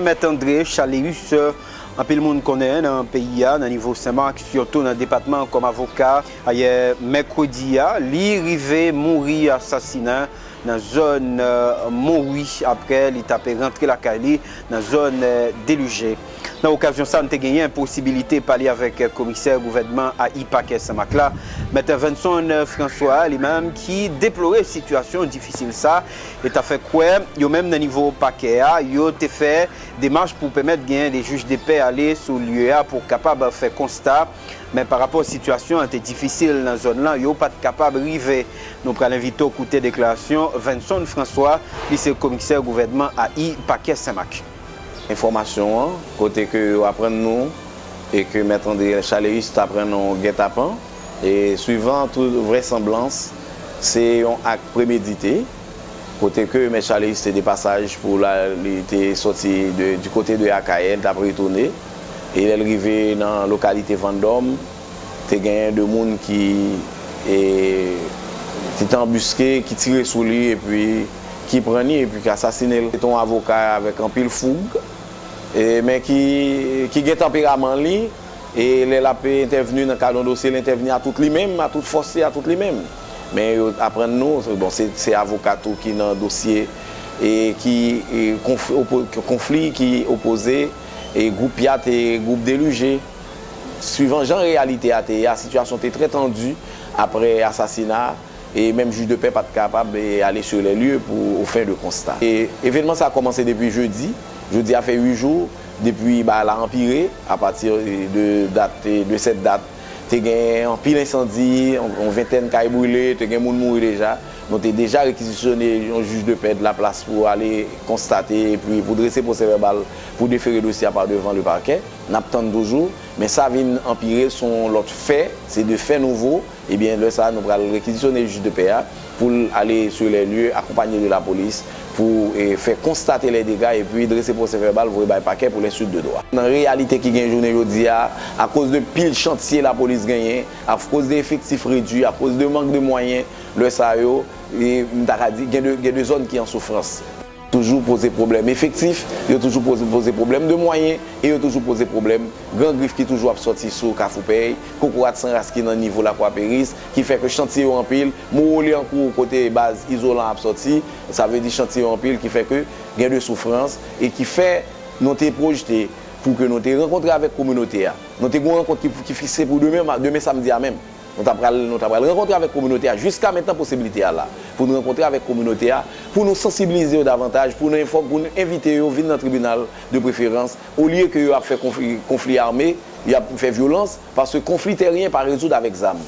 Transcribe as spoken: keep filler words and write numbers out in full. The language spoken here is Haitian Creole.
Mèt André Chaléus, anpil moun konnen nan peyi a, nan nivo Senmak, sitou nan depatman kòm avoka. Ayè mèkredi a, li rive mouri asasinen nan zòn, eh, Monwi, apre li t ap rantre lakay li nan zòn, eh, Delije. Nan okazyon sa, n te genyen posibilite pale avèk komisè gouvènman A I pakè Senmak la, Mèt Venson François, li menm ki deplore sitiyasyon difisil sa, e ta fè kwè yo menm nan nivo pakè a, yo te fè demach pou pèmèt genyen de jij de pè ale sou lye a pou kapab fè konsta. Men parapò sitiyasyon an te difisil nan zòn lan, yo pa t kapab rive. Nou pral envite w koute deklarasyon Venson François, li se komisè gouvènman A I pakè Senmak. Enfòmasyon an, kote ke yo aprann nou e ke Mèt André Chaléus t ap rann yon gètapan. E swivan tout vrèsanblans, se yon ak premedite, kote ke Mèt Chaléus te de pasaj pou la, li te sòti de, di kote de Akayè, li t ap retounen. E lè l rive nan lokalite Vandòm, te genyen de moun ki, e, ki te anbiske, ki tire sou li, epi ki pran li, epi ki asasinen l. Se te yon avoka avèk anpil foug, e, men ki, ki gen tanperaman li, e lè l ap entèvni nan kad yon dosye, l entèvni a tout li menm, a tout fòs li, a tout li menm. Men yo aprann nou, bon, se, se avoka tou ki nan dosye, e ki, e, konf-, opo-, konfli ki opoze, e, gwoup Pyat e gwoup Delije. Swivan jan reyalite a te ye a, sitiyasyon te trè tandi apre asasina a, e menm jij de pè pa t kapab, e, ale sur les lieux pou, au fin de constat. E evènman sa a kòmanse depi jedi. Jodi a fè uit jou depi bagay la anpire. Apati de dat, de sèt dat, te gen anpil ensandi, yon, yon ventèn kay brile, te gen moun mouri deja. Nou te deja rekizisyonnen yon jij de pè de la plas pou ale konstate epi pou drese pwosè vèbal pou defere dosye a pa devan le pakè. N ap tann toujou, men sa vin anpire, se yon lòt fè, se de fè nouvo. Ebyen, lè sa a, nou pral rekizisyonnen jij de pè a pou l ale sur les lieux, akonpanye de lapolis, pou, e, fè konstate les dégâts epi drese pwosè vèbal, voye bay pakè pour les suites de droit. Nan reyalite ki gen jounen jodi a, akoz de pil chantye lapolis genyen, akoz de efektif redui, akoz de mank de mwayen, lè sa yo, e, m ta ka di, gen de, gen de zòn ki an soufrans. Toujou poze pwoblèm efektif, yo toujou poze, poze pwoblèm de mwayen, e yo toujou poze pwoblèm gran grif ki toujou ap sòti sou Kafou Pèy, kokorat san ras ki nan nivo Lakwa Peris, ki fè ke chantye yo anpil, Mowole an kou kote baz izolan ap sòti, sa vle di chantye yo anpil, ki fè ke gen de soufrans, e ki fè nou te pwojte pou ke nou te rankontre avèk kominote a. Nou te gen yon rankont ki, ki fikse pou demen, demen samdi a menm. Nou ta pral, nou ta pral rankontre avèk kominote a. Jiska mentnan, posibilite a la. Pou n rankontre avèk kominote a, pou nou sansibilize yo davantaj, pou nou enfòm, pou nou envite yo vin nan tribinal de preferans, olye ke yo ap fè konfli, konfli ame, y ap fè vyolans, paske konfli tèryen pa rezoud avèk zam.